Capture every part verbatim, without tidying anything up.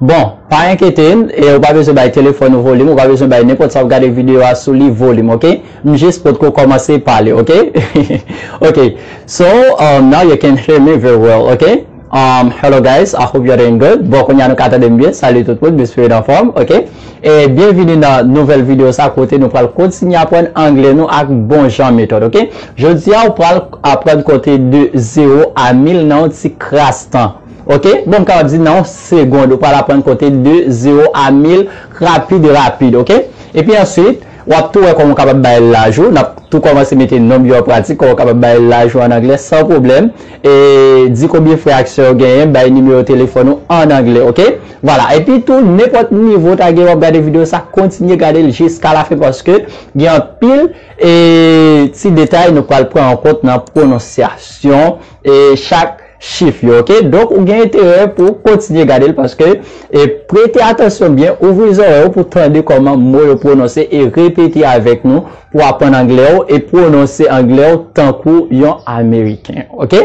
Bon, pa enkyete n, e ou pa bezwen bay telefòn ou volim, ou pa bezwen bay nenpòt sa w ap gade videyo a sou li volim, oke? M jis potko kòmanse pale, oke? Oke. So, um, now you can hear me very well, oke? Um, hello guys, I hope you're doing good. Bon, kounye a nou ka tande m byen. Salut tout moun, m espere n anfòm, oke? E byenvini nan nouvèl videyo sa kote nou pral kontinye aprann anglè nou ak bon jan metòd, oke? Jodi a, ou pral aprann konte de zewo a mil nan yon ti kras tan. Oke? Bon, m kapab di nan yon segond, ou pral aprann konte de zewo a mil rapid, rapid, oke? Epi answit, w ap tou wè kòman w kapab bay laj ou. N ap tou kòmanse mete nonb yo an pratik, kòman w kapab bay laj ou an anglè san pwoblèm. E di konbyen frè ak sè w genyen, bay nimewo telefòn ou an anglè, oke? Vwala. Epi tou, nenpòt nivo w ta gen, w ap gade videyo sa, kontinye gade l jiska lafen paske gen anpil e ti detay nou pral pran an kont nan pwononsyasyon e chak chif yo, oke? Donk, ou gen enterè pou w kontinye gade l paske e prete atansyon byen, ouvri zòrèy ou pou tande kòman mo yo pwononse e repete avèk nou pou aprann anglè w e pwononse anglè w tankou yon Ameriken, oke?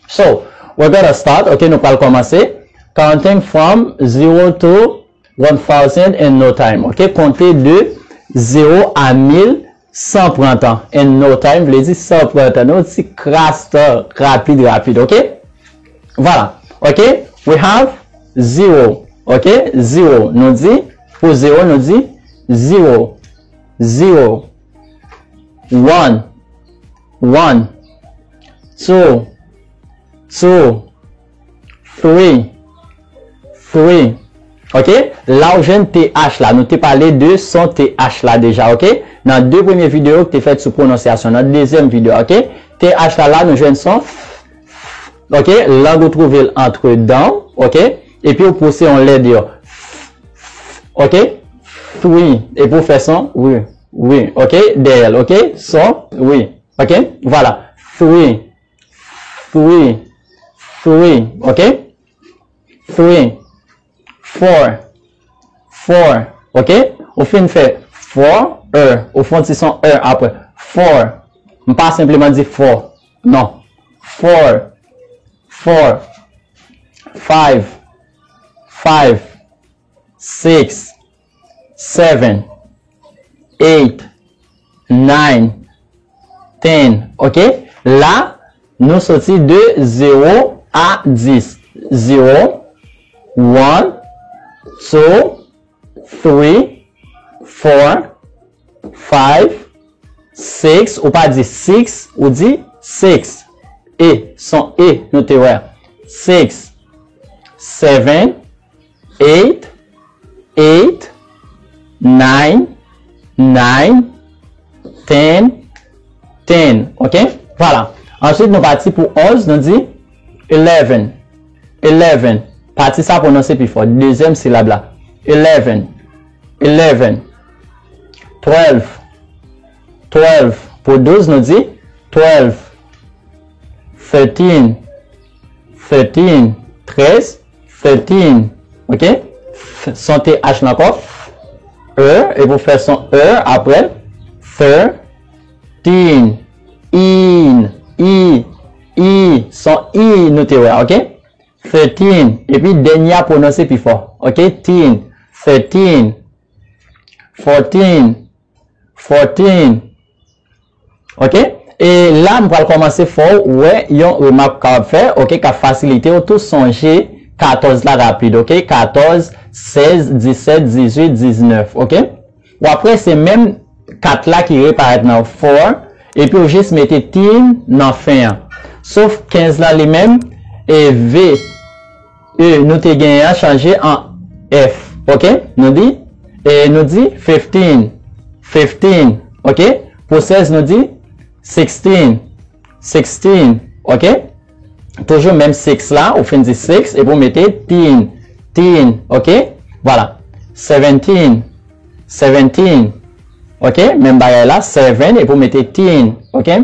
So, we're gonna start, oke? Nou pral kòmanse. Counting from zero to one thousand in no time, oke? Konte de zewo a mil san pran tan. And no time vle di san pran tan. Nou ti kras tan rapid, rapid, oke? Vwala, oke? We have zero, oke? Zero, nou di, pou zewo, nou di zero, zero. One, one. Two, two. Three, three. Oke? La ou jwenn T H la. Nou te pale de son T H la deja, oke? Nan de premye videyo ki te fèt sou pwononsyasyon, nan dezyèm videyo, oke? T H la, la nou jwenn son f, f, oke? Lang ou twouve l antre dan, oke? Epi ou pouse yon lè deyò. F, f, oke? Three. Epi ou fè son wi, wi, oke? Dèyè l, oke? Son wi, oke? Vwala. Three, three, three, oke? Three, four, four, oke? Ou fin fè four, er, ou fè yon ti son er apre. Four. M pa senpleman di four. Non. Four, four, five, five, six, seven, eight, nine, ten, oke? La, nou soti de zewo a dis. Zero, one, two, three, four, five, six, ou pa di six, ou di six. E, son e, nou te wè. Six, seven, eight, eight, nine, nine, ten, ten. Oke? Vwala. Answit, nou pati pou onz, nou di eleven. Eleven. Pati sa pwononse pi fò. Dezyèm silab la. Eleven. Eleven. Twelve. Twelve. Pou douz, nou di twelve. Thirteen. Thirteen. Trèz. Thirteen. Oke? F, son T H la ankò. F, e, epi w fè son e apre l. Thirteen. In. I. I. Son i nou te wè, oke? Thirteen. Epi dènye a pwononse pi fò. Oke? Teen. Thirteen. Fourteen. Fourteen. Oke? E la, m pral kòmanse fè w wè yon remak w kapab fè, oke, k ap fasilite w tou sonje katòz la rapid, oke? Katòz, sèz, disèt, dizuit, diznèf, oke? W ap wè se menm kat la ki reparèt nan four, epi w jis mete teen nan fen an. Sof kenz la li menm, e V, E, nou te genyen an chanje an F, oke? Nou di, e nou di fifteen, fifteen, oke? Pou sèz, nou di sixteen, sixteen, oke? Toujou menm six la, ou fin di six, epi w mete teen, teen, oke? Vwala. Seventeen, seventeen, oke? Menm bagay la, seven, epi w mete teen, oke?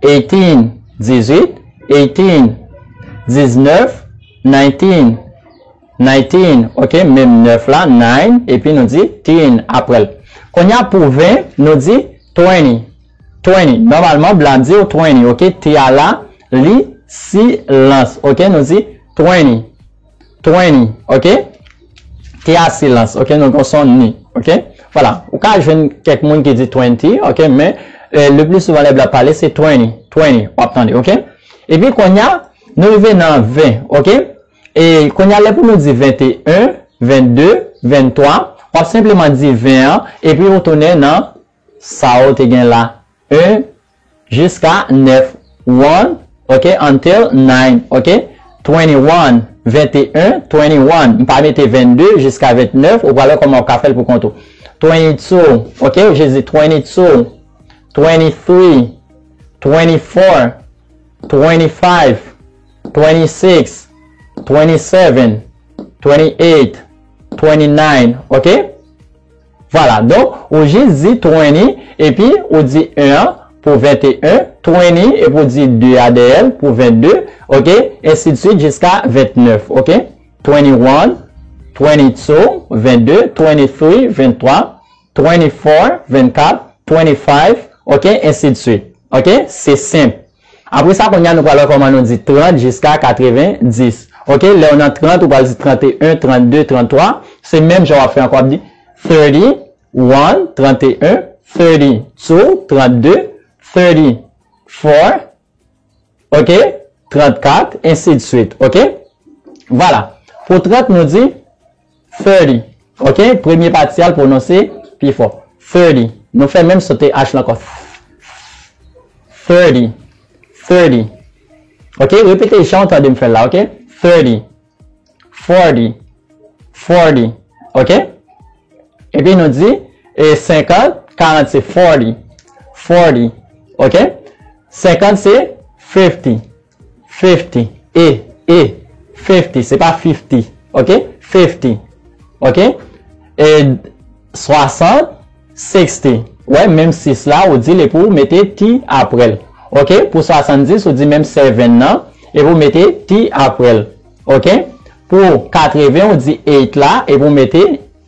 Eighteen, dizuit, eighteen, diznèf, nineteen, nineteen, oke, menm nèf la, nine, epi nou di teen apre l. Kounye a pou ven, nou di twenty, twenty. Nòmalman, blan di w twenty, oke, T a la, li silans, oke, nou di twenty, twenty, oke? T a silans, ok, nou gen yon son ni, ok? Vwala, ou ka jwenn kèk moun ki di twenty, ok, men eh, le pli souvan lè blan pale se twenty, twenty, w ap tande, ok? Epi kounye a, nou rive nan ven, ok? E kounye a, lè pou nou di venteyen, vennde, venntwa, w ap senpleman di ven an, epi ou tounen nan sa ou te gen la. En jiska nèf. One, ok, until nine, ok? Twenty-one, venteyen, twenty-one. M pa mete vennde jiska ventnèf, ou pral wè kòman w ka fè l pou kont ou. Twenty-two, ok? Ou jis di twenty-two, twenty-three, twenty-four, twenty-five, twenty-six, twenty-seven, twenty-eight, twenty-nine, ok? Vwala, donk, ou jis di twenty, epi ou di en an pou venteyen, twenty, epi ou di de a dèyè l pou vennde, ok? Ensidswit jiska ventnèf, ok? Twenty-one, twenty-two, vennde, twenty-three, venntwa, twenty-four, vennkat, twenty-five, ok? Ensidswit, ok? Se senp. Apre sa, kounye a, nou pral wè kòman nou di trant jiska katrevenndis. Ok, lè w nan trant, ou pral di tranteyen, trannde, tranntwa. Se menm jan w ap fè ankò, w ap di thirty-one, tranteyen, thirty-two, trannde, thirty-four, ok, trannkat, ensidswit, ok? Vwala. Pou trant, nou di thirty. Ok? Premye pati a l pwononse pi fò. Thirty. Nou fè menm sote H la ankò. Thirty. Thirty. Ok? Repete jan w tande m fè l la, ok? Thirty. Forty. Forty. Ok? Epi nou di, e senkant, karant se forty. Forty. Ok? Senkant se fifty. Fifty. E, e, fifty, se pa fifty, ok? Fifty, ok? E swasant, sixty. Wè, menm sis la, ou di l epi w mete T apre l. Ok? Pou swasanndis, ou di menm seven nan, epi w mete T apre l. Ok? Pou katreven, ou di eight la, epi w mete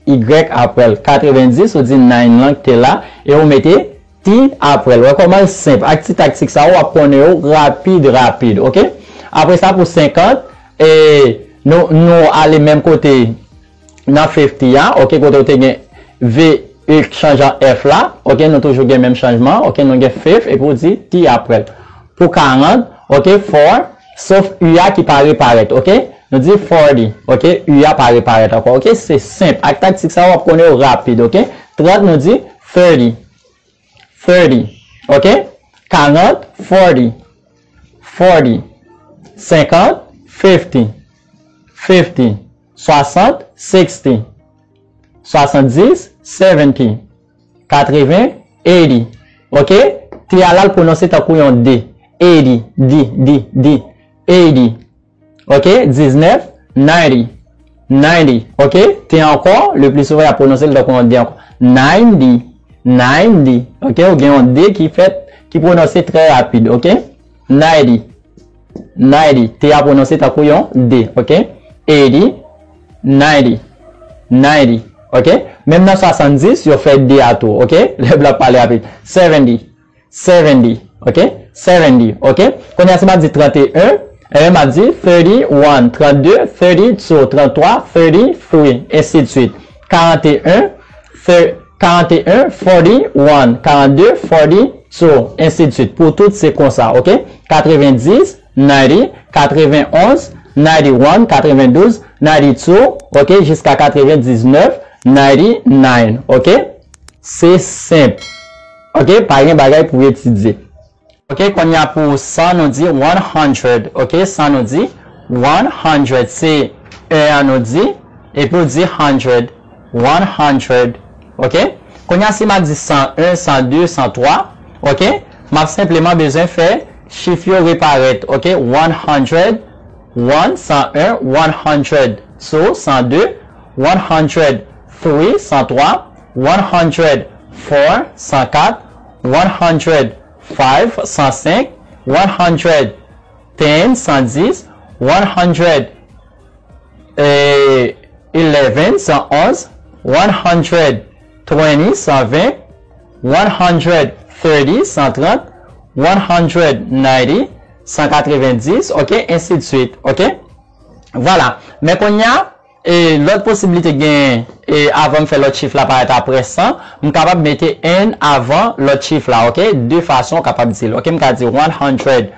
Y apre l. Katrevenndis, ou di nine lan ki te la, e ou mete T apre l. Wè kòman l senp. Ak ti taktik sa, w ap konnen yo rapid, rapid, ok? Apre sa, pou senkant, e, nou, nou ale menm kote nan fifty a, ok, kote w te gen V, U k chanje an F la, ok, nou toujou gen menm chanjman, ok, nou gen fif, epi w di T apre l. Pou karant, ok, four, sof U a ki pa reparèt, ok? Nou di forty, ok? U a pa reparèt ankò, ok? Se senp. Ak taktik sa, w ap konnen yo rapid, ok? Trant, nou di thirty. Thirty, ok? Karant, forty. Forty. Senkant, fifty. Fifty. Swasant, sixty. Swasanndis, seventy. Katreven, eighty. Ok? T a la l pwononse tankou yon D. Eighty, D, D, D. Eighty. Ok? Diznèf, ninety. Ninety. Ok? T a ankò, le pli souvan, y ap pwononse l tankou yon D ankò. Ninety. Ninety. Ok? Ou gen yon D ki fèt, ki pwononse trè rapid. Ok? Ninety. Ninety. T a pwononse tankou yon D, ok? Eighty, ninety, ninety, ok? Menm nan swasanndis, yo fè D a tou, ok? Lè blan pale rapid. Seventy, seventy, ok? Seventy, ok? Kounye a, si m ap di tranteyen, ebyen, m ap di thirty-one, trannde, thirty-two, tranntwa, thirty-three, ensidswit. Karanteyen, thir-, karanteyen, forty-one, karannde, forty-two, ensidswit. Pou tout, se konsa, ok? Katrevendis, ninety, katrevenonz, ninety-one, katrevendouz, ninety-two, ok, jiska katrevendiznèf, ninety-nine, ok? Se senp. Ok, pa gen bagay pou etidye. Ok, kounye a pou san, nou di one hundred. Ok, san, nou di one hundred. Se e a, nou di, epi w di hundred. One hundred. Ok? Kounye a, si m ap di san en, san de, san twa, ok? M ap senpleman bezwen fè chif yo reparèt, ok? One hundred, one, san en, one hundred, two, san de, one hundred three, san twa, one hundred four, san kat, one hundred five, san senk, one hundred ten, san dis, one hundred eleven, san onz, one hundred twenty, san ven, one hundred thirty, san trant, one hundred ninety, san katrevendis, ok, ensidswit, ok? Vwala. Men kounye a, E lòt posiblite gen, e avan m fè lòt chif la parèt apre san, m kapab mete and avan lòt chif la, ok? De fason w kapab di l, ok? M ka di one hundred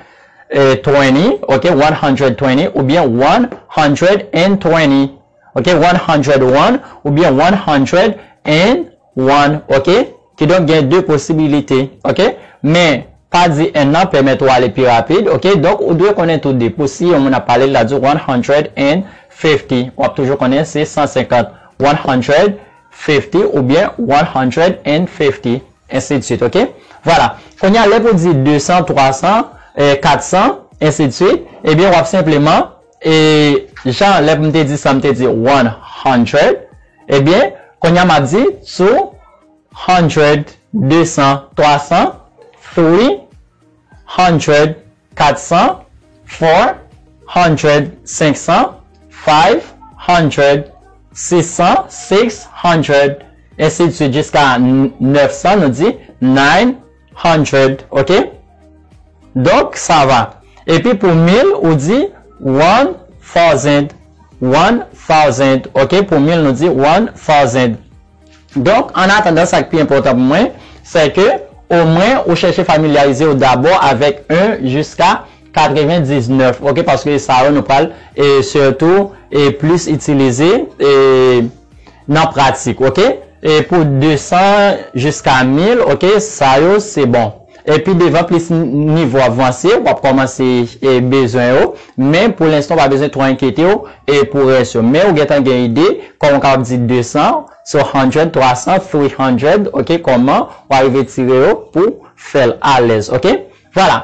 twenty, ok? One hundred twenty oubyen one hundred and twenty, ok? One hundred one oubyen one hundred and one, ok? Kidonk, gen de posibilite, ok? Men, pa di and nan pèmèt ou ale pi rapid, ok? Donk, ou dwe konnen tou de. Pou si yon moun ap pale, l a di one hundred and fifty, w ap toujou konnen se san senkant. One hundred fifty oubyen one hundred and fifty, ensi de suite, ok? Vwala. Kounye a, lè pou di de san, twa san, eh, kat san, ensi de suite, ebyen, w ap senpleman, e jan lè pou m te di sa, m te di one hundred, ebyen, kounye a, m ap di two hundred, de san, twa san, three hundred, kat san, four hundred, senk san, five hundred, sis san, six hundred, ensi de suite jiska nèf san, nou di nine hundred, ok? Donk, sa va. Epi pou mil, ou di one thousand, one thousand, ok? Pou mil, nou di one thousand. Donk, an atandan, sa k pi enpòtan pou mwen, se ke omwen ou chèche familyarize w dabò avèk en jiska katrevendiznèf, ok? Paske sa yo nou pral, e, sitou, e, plis itilize, e, nan pratik, ok? E pou de san jiska mil, ok, sa yo se bon. Epi devan plis n- nivo ap vanse, w ap kòmanse, e, bezwen yo, men pou lenstan w pa bezwen twò enkyete w, e, pou rès yo. Men ou gentan gen ide, kòman w kapab di de san, so hundred, twa san, three hundred, ok, kòman w arive tire yo pou fè l alèz, ok? Vwala.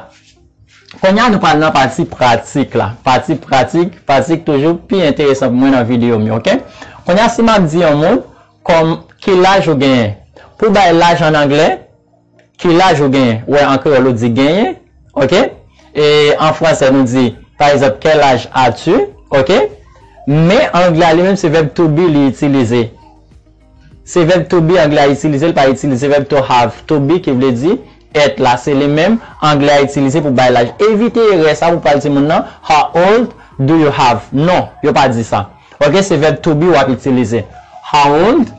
Kounye a nou pral nan pati pratik la. Pati pratik, pratik toujou pi enteresan pou mwen nan videyo m yo, ok? Kounye a si m ap di yon moun, kòm, ki laj ou genyen? Pou bay laj an anglè, ki laj ou genyen? Ou wè an kreyòl ou di genyen, ok? E an fransè nou di, pa egzanp, quel âge as-tu? Ok? Men anglè a li menm se vèb to be li itilize. Se vèb to be anglè a itilize, li pa itilize vèb to have. To be ki vle di èt la, se li menm anglè a itilize pou bay laj. Evite erè sa pou pral di moun nan, how old do you have? Non, yo pa di sa. Ok, se vèb to be w ap itilize. How old,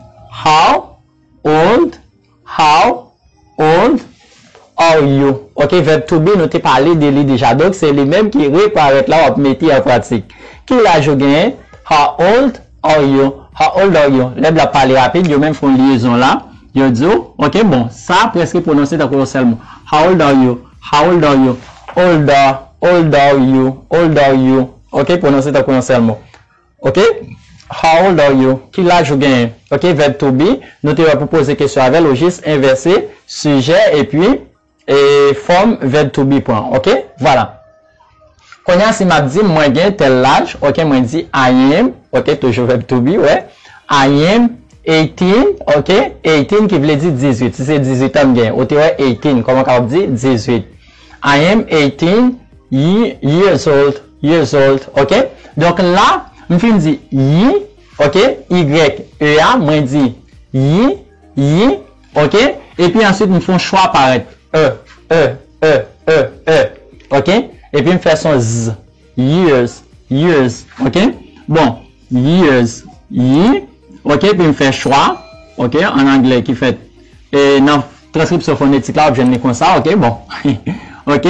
how old, how old are you? Ok, vèb to be, nou te pale de li deja. Donk, se li menm ki reparèt la, w ap mete an pratik. Ki laj ou genyen? How old are you? How old are you? Lè w ap pale rapid, yo menm fè yon lyezon la. Yo di w, ok, bon, sa prèske pwononse tankou yon sèl mo. How old are you? How old are you? Old are, old are you? Old are you? Ok, pwononse tankou yon sèl mo. Ok? How old are you? Ki laj ou genyen? Ok, vèb to be, nou te wè pou poze kesyon avè l, ou jis envèse sijè epi e fòm vèb to be pran. Ok? Vwala. Kounye a, si m ap di mwen gen tèl laj, ok, mwen di I am, ok, toujou vèb to be, wè. I am eighteen, ok? Eighteen ki vle di dizuit. Si se dizuit an m gen, ou te wè eighteen, kòman w kapab di dizuit? I am eighteen ye- years old, years old, ok? Donk la, m fin di yi, ok? Y, e a, mwen di yi, yi, ok? Epi answit, m fè yon chwa parèt. E, e, e, e, e, ok? Epi m fè son z, years, years, ok? Bon, years, yi, ok? Epi m fè chwa, ok? An anglè ki fèt, e nan transkripsyon fonetik la, w ap jwenn li konsa, ok? Bon, ok?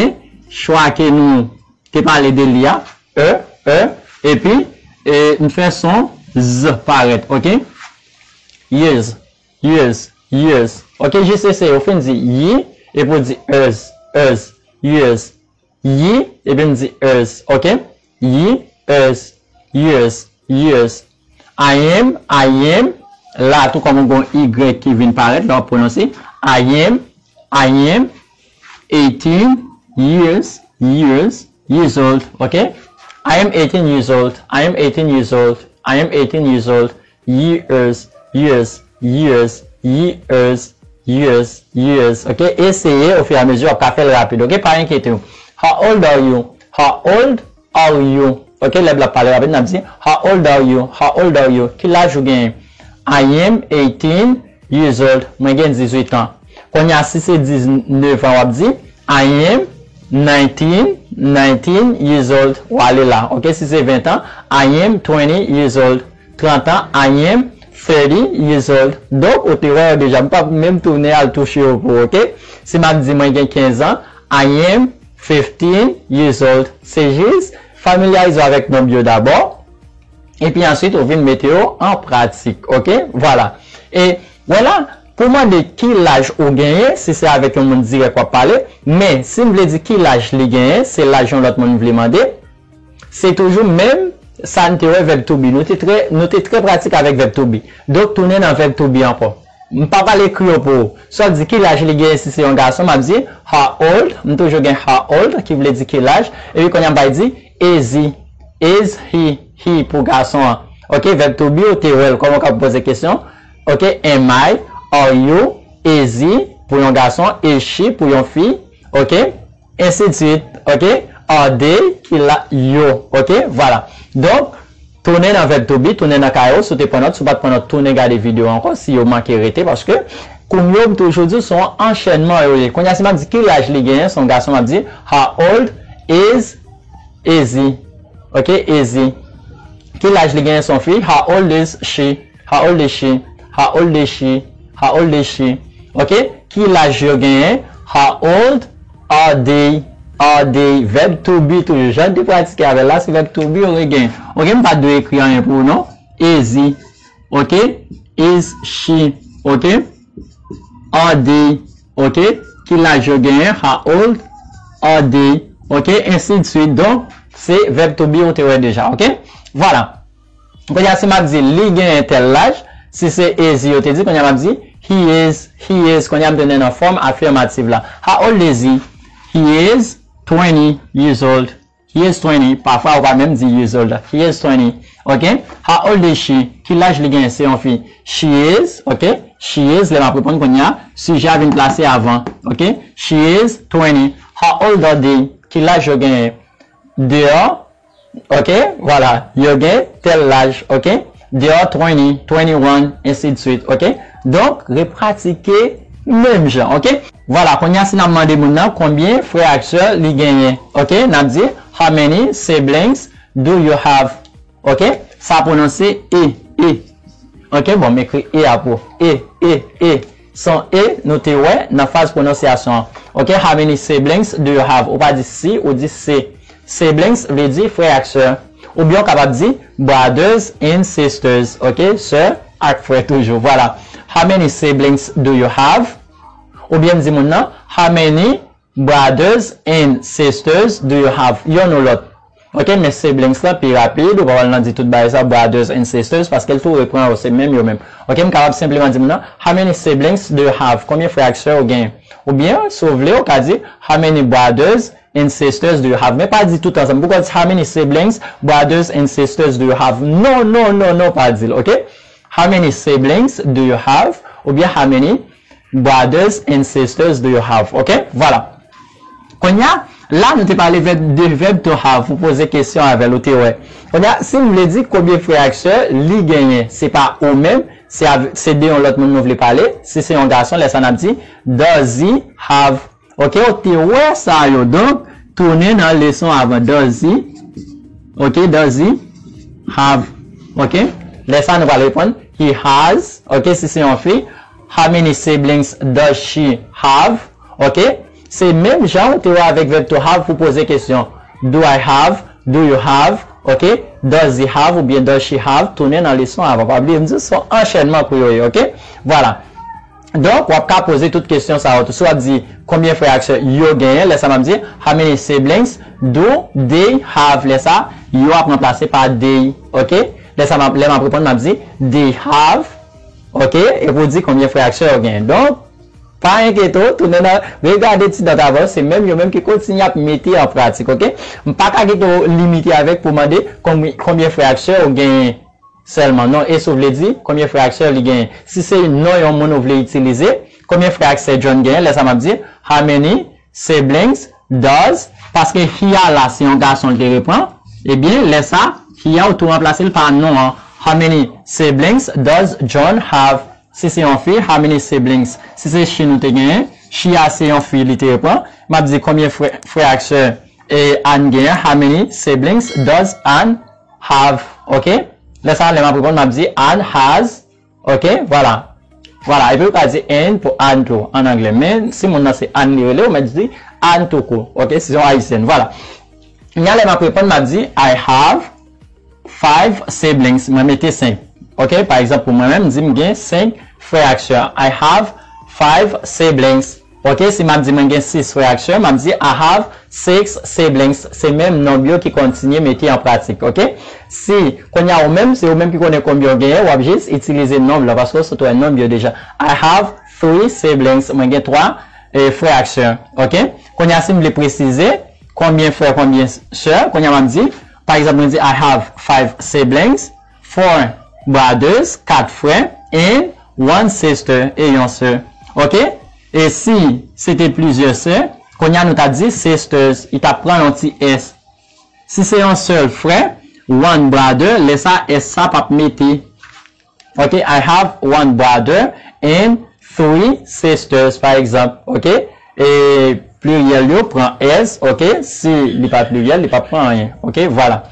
Chwa ke nou te pale de li a, e, e, epi, e, m fè son z parèt, ok? Years, years, years. Ok, jis eseye, ou fin di yi, epi ou di years, years, years. Yi, epi m di years, ok? Yi, years, years, years. I am, I am. La tou kòm ou gon Y ki vin parèt, lè w ap pwononse. I am, I am eighteen years, years, years old, ok? I am eighteen years old, I am eighteen years old, I am eighteen years old, years, years, years, years, years, years, ok? Eseye, ofiramezi, w ap ka fè l rapid, ok? Pa enkyete w. How old are you? How old are you? Ok, lè l ap pale rapid, n ap di, how old are you? How old are you? Ki laj ou genyen? I am eighteen years old. Mwen gen dizuit an. Kounye a, si se diznèf an, w ap di, I am nineteen, nineteen years old. W ale la. Ok, si se ven an, I am twenty years old. trant an, I am thirty years old. Donk, ou te wè yo deja, m p ap menm tounen al touche yo pou ou, oke? Si m ap di mwen gen kenz an, I am fifteen years old. Se jis familyarize w avèk nonb yo dabò, epi answit ou vin mete yo an pratik, oke? Vwala. E vwala, pou mande ki laj ou genyen, si se avèk yon moun dirèk w ap pale, men si m vle di ki laj li genyen, se laj yon lòt moun m vle mande, se toujou menm sa n te wè vèb to be. Nou te trè, nou te trè pratik avèk vèb to be. Donk, tounen nan vèb to be ankò. M p ap al ekri yo pou ou. Sa w di ki laj li genyen si se yon gason, m ap di how old, m toujou gen how old, ki vle di ki laj, epi kounye a m pral di is he, is he, he pou gason an. Oke, vèb to be, ou te wè l, kòman w ka poze kesyon. Oke, am I, are you, is he pou yon gason, is she pou yon fi. Oke, ensidswit, oke? Are they, ki la, yo, oke? Vwala. Donk, tounen nan vèb to be, tounen nan kay ou, si w te pran nòt, si w pa t pran nòt, tounen gade videyo ankò, si yo manke rete, paske kounye a m toujou di w, se yon anchènman yo ye. Kounye a, si m ap di ki laj li genyen, se yon gason, m ap di, how old is, is he? Oke, is he. Ki laj li genyen, se yon fi, how old is she? How old is she? How old is she? How old is she? Oke? Ki laj yo genyen? How old are they? Are they? Vèb to be toujou. Jan n te pratike avè l la, se vèb to be yo regenyen. Oke, m pa t dwe ekri anyen pou ou, non. Is he? Oke? Is she? Oke? Are they? Oke? Ki laj yo genyen? How old are they? Oke? Ensidswit. Donk, se vèb to be ou te wè deja. Oke? Vwala. Kounye a, si m ap di li genyen tèl laj, si se is he yo te di, kounye a m ap di he is, he is. Kounye a m tounen nan fòm afirmatif la. How old is he? He is twenty years old. He is twenty. Pafwa, ou pa menm di years old. He is twenty. Oke? How old is she? Ki laj li genyen? Se yon fi. She is, oke? She is, lè m ap reponn kounye a, sijè a vin plase avan. Oke? She is twenty. How old are they? Ki laj yo genyen? They are, oke, vwala, yo gen tèl laj, oke? They are twenty, twenty-one, ensidswit, oke? Donk, repratike menm jan, oke? Vwala, kounye a, si n ap mande moun nan konbyen frè ak sè li genyen, oke? N ap di, how many siblings do you have? Oke? Sa pwononse e, e. Oke, bon, m ekri e a pou ou. E, e, e. Son e, nou te wè nan fraz pwononsyasyon an. Oke, how many siblings do you have? Ou pa di si, ou di se. Siblings vle di frè ak sè. Oubyen ou kapab di brothers and sisters. Oke, sè ak frè toujou. Vwala. How many siblings do you have? Oubyen m di moun nan, how many brothers and sisters do you have? Yonn ou lòt. Oke, men siblings la pi rapid, ou pa pral nan di tout bagay sa, brothers and sisters, paske l tou repran yo, se menm yo menm. Oke, m kapab senpleman di moun nan, how many siblings do you have? Konbyen frè ak sè ou genyen? Oubyen, si w vle, ou ka di, how many brothers and sisters do you have? Men pa di tout ansanm. Poukò di, how many siblings, brothers and sisters do you have? Non, non, non, non, pa di l, oke? How many siblings do you have? Oubyen, how many brothers and sisters do you have? Oke? Vwala. Kounye a, la nou te pale vèb, de vèb to have, ou poze kesyon avè l, ou te wè. Kounye a, si m vle di konbyen frè ak sè li genyen, se pa ou menm, se av-, se de yon lòt moun nou vle pale. Si se yon gason, lè sa n ap di, does he have? Oke, ou te wè sa yo. Donk, tounen nan leson avan. Does he? Oke, does he have? Oke? Lè sa nou pral reponn, he has. Oke, si se yon fi, how many siblings does she have? Oke? Se menm jan ou te wè avèk vèb to have pou poze kesyon. Do I have? Do you have? Oke? Does he have oubyen does she have? Tounen nan leson avan. Pa bliye m di w, se yon anchènman kou yo ye, oke? Vwala. Donk, w ap ka poze tout kesyon sa yo tou. Si w ap di, konbyen frè ak sè yo genyen, lè sa m ap di, how many siblings do they have? Lè sa, yo ap ranplase pa they, oke? Lè sa, m ap, lè m ap reponn, m ap di, they have, oke? Epi w di konbyen frè ak sè yo genyen. Donk, pa enkyete w, tounen nan, regade ti nòt avan, se menm yo menm ki kontinye ap mete an pratik, oke? M pa ka kite w limite avèk pou mande konbyen, konbyen frè ak sè ou genyen. Sèlman non, e si w vle di, konbyen frè ak sè li genyen? Si se non yon moun ou vle itilize, konbyen frè ak sè John genyen? Lè sa m ap di, how many siblings does, paske he a la, se yon gason l te repran, ebyen, lè sa, he a ou tou ranplase l pa non an. How many siblings does John have? Si se yon fi, how many siblings? Si se she nou te genyen, she a se yon fi li te repran, m ap di konbyen frè, frè ak sè, e, Anne genyen? How many siblings does Anne have? Oke? Lè sa, lè m ap reponn, m ap di, Anne has, ok, vwala. Vwala, epi ou ka di Anne pou Anne tou, an anglè. Men, si moun nan se Anne li rele, ou mèt di Anne tou kou, ok, si se yon ayisyèn, vwala. Kounye a, lè m ap reponn, m ap di, I have five siblings, mwen mete senk. Ok, pa egzanp, pou mwen menm, m di m gen senk frè ak sè. I have five siblings. Ok, si m ap di mwen gen sis frè ak sè, m ap di I have six siblings. Se menm nonb yo ki kontinye mete an pratik. Ok, si kounye a ou menm, se ou menm ki konnen konbyen w genyen, w ap jis itilize nonb la, paske w sot wè nonb yo deja. I have three siblings. Mwen gen twa eh, frè ak sè. Ok, kounye a, si m vle presize konbyen frè, konbyen sè, kounye a, m ap di, pa egzanp, mwen di, I have five siblings, four brothers, kat frè, and one sister, e yon sè. Ok, e si se te plizyè sè, kounye a, nou ta di sisters, li ta pran yon ti s. Si se yon sèl frè, one brother, lè sa, s sa p ap mete. Ok, I have one brother and three sisters, pa egzanp. Ok, e pliryèl yo pran s. Ok, si li pa pliryèl, li p ap pran anyen. Ok, vwala.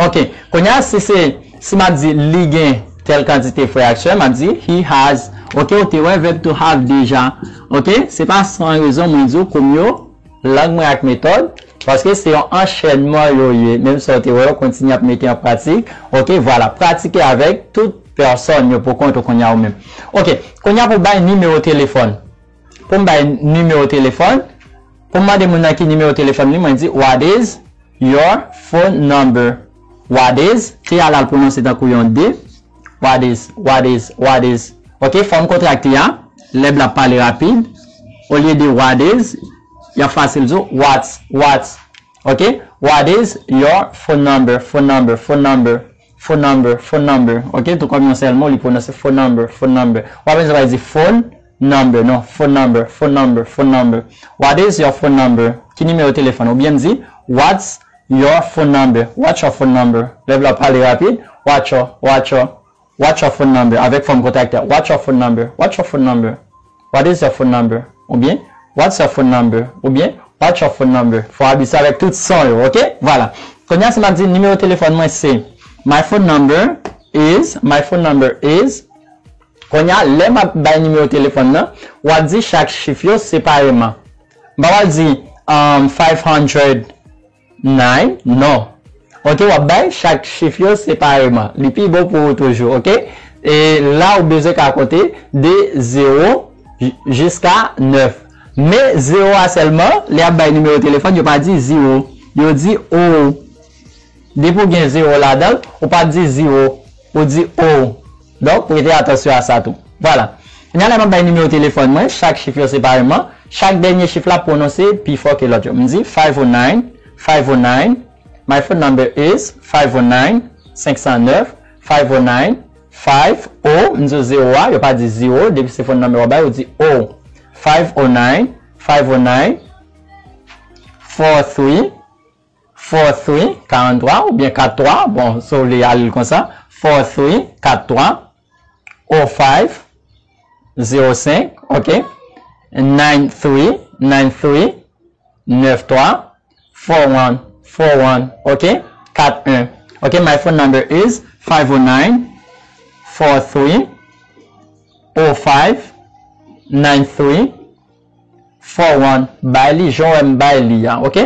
Ok, kounye a, si se, si m ap di li gen tèl kantite frè ak sè, m ap di he has. Ok, ou te wè vèb to have deja. Ok, se pa san rezon mwen di w kou m yo, lang mwen ak metòd, paske se yon anchènman yo ye, menm sa w te wè yo kontinye ap mete an pratik. Ok, vwala, pratike avèk tout pèsòn yo pou kont ou kounye a ou menm. Ok, kounye a pou bay nimewo telefòn. Pou m bay nimewo telefòn, pou m mande moun nan ki nimewo telefòn li, mwen di, what is your phone number? What is, t a la l pwononse tankou yon d. What is, what is, what is. Ok, fòm kontrakte a, lè l ap pale rapid, olye de what is, y ap fasil di w what's, what's. Ok, what is your phone number? Phone number, phone number, phone number, phone number. Ok, tou kòm yon sèl mo, li pwononse phone number, phone number. W ap bezwen pa di phone number, non, phone number, phone number, phone number. What is your phone number? Ki nimewo telefòn ou? Oubyen m di, what's your phone number? What's your phone number? Lè l ap pale rapid, what's your, what's your, what's your phone number? Avèk fòm kontrakte a. What's your phone number? What's your phone number? What is your phone number? Oubyen, what's your phone number? Oubyen, what's your phone number? Fò w abitye avèk tout son yo, ok? Vwala. Kounye a, si m ap di nimewo telefòn mwen se, my phone number is, my phone number is. Kounye a, lè m ap bay nimewo telefòn nan, w ap di chak chif yo separeman. M pa pral di, um, five hundred nine, non. Ok, w ap bay chak chif yo separeman. Li pi bon pou ou toujou, ok? E la, ou bezwen ka konte de zewo j-, jiska nèf. Men zewo a sèlman, lè y ap bay nimewo telefòn, yo pa di zewo. Yo di o. Depi w gen zewo ladan l, ou pa di zewo, ou di o. Donk, prete atansyon a sa tou. Vwala. Kounye a, lè m ap bay nimewo telefòn mwen, chak chif yo separeman, chak dènye chif la pwononse pi fò ke lòt yo. M di five oh nine, five oh nine, my phone number is five oh nine, senk san nèf, five oh nine, five oh, m di w zewo a, yo pa di zewo, depi se phone number w ap bay, ou di o. Five oh nine, five oh nine, four three, four three, karant twa, oubyen kat twa, bon, si w vle ale l konsa, four three, kat twa, oh five, zewo senk, ok, nine three, nine three, nèf twa, four one, four one, ok, kat en. Ok, my phone number is five oh nine, four three, oh five, nine three, four one, bay li jan w wè m bay li a, ok?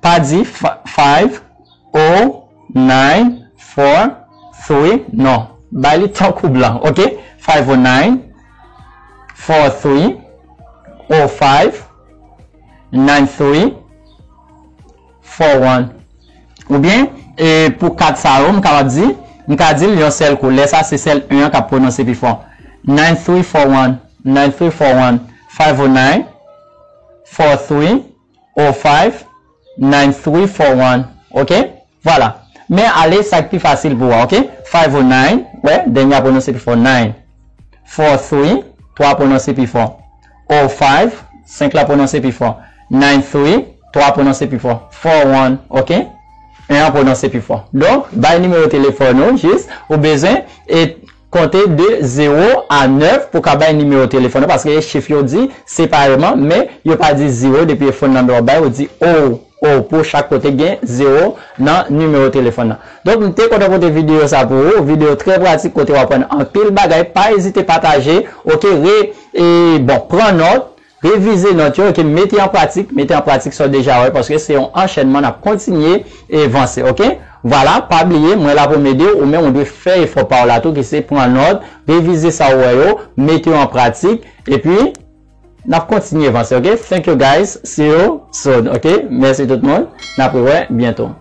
Pa di f-, five oh nine four three, non. Bay li tankou blan, ok? Five oh nine four three oh five nine three four one. Oubyen, e, pou kat sa yo, m kapab di, m ka di l yon sèl kou. Lè sa, se sèl en an k ap pwononse pi fò. Nine three four one, nine three four one, five oh nine, four three, oh five, nine three four one. Ok? Vwala. Men ale sa k pi fasil pou ou a, ok? Five oh nine, wè, dènye a pwononse pi fò, nine. Four three, twa pwononse pi fò. Oh five, senk la pwononse pi fò. Nine three, twa pwononse pi fò. Four one, ok? En an pwononse pi fò. Donk, bay nimewo telefòn ou, jis, ou bezwen, e, konte de zewo a nèf pou ka bay nimewo telefòn ou, paske chif yo di separeman, men yo pa di zewo depi e phone number w ap bay, ou di oh. o pou chak kote gen zewo nan nimewo telefòn nan. Donk, m te kontan pote videyo sa pou ou. Videyo trè pratik kote w aprann anpil bagay. Pa ezite pataje, oke? Re, e, bon, pran nòt, revize nòt yo, oke? Mete an pratik, mete an pratik sa w deja wè, paske se yon anchènman, n ap kontinye e vanse, oke? Vwala, pa bliye, mwen la pou m ede w, ou menm ou dwe fè efò pa w la tou, ki se pran nòt, revize sa w wè yo, mete yo an pratik, epi n ap kontinye vanse, oke? Thank you guys, see you soon, oke? Mèsi tout moun, n ap rewè byento.